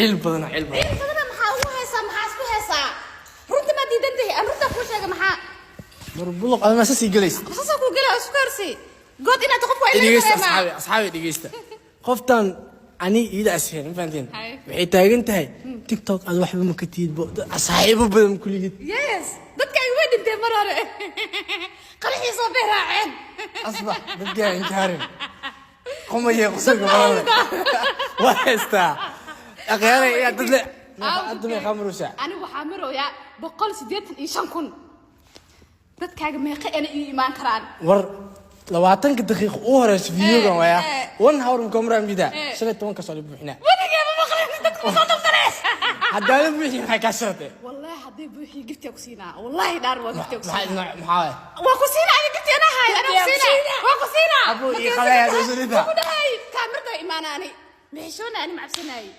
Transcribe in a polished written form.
Ciil badana, ciil badan. Ciil badana. Maxaa ugu haysaa? Maxaa isku haysaa? Runta maa diidan tahay? Aan runta kuu sheega, maxaa? Burbuluq adama sasii gelaysa. Sasoo kuu gelaa, isku harsi good inaad qof waa ila Dhegeysta. dareemaa. Asxaabi, asxaabi, dhegeysta. Qoftan ani iida asheen, ma fahanteen? Hay. Waxay taagan tahay TikTok aad waxba ma ka tiidbo, saaxiibo badan kuligid. Yes, dadka ay way dhinteen mar hore, qaraxiisoo bay raaceen. Asbax dadkaa inkaarin qumaye qusulka badan waa haystaa akhyaanay inaad dad le. Hadda meeqaa maraysaa? Anigu waxaa marooyaa 185,000. Dadkaaga meeqa ana ii imaan karaan? War 20-ka daqiiqo u horeysa videogan waaya. One hour mka maraa mida. 15 kasoo la buuxinaa. Weligeeba maqlin dadka ma soo daldalee. Haddaana buuxin, maxay kaa sharatay? Wallahi hadday buuxiyo, giftiyaa ku siinaa. Wallahi dhaar waa giftiyaa ku maxaa siinaa. Maxaa waay? Waa ku siinaa aniga gifti, anaa hayo, anaa ku siinaa, waa ku siinaa. Abuu ii qalaya, soo soo Ku dhahay kaamirda imaanaani, mixishoona ani macabsanaayey.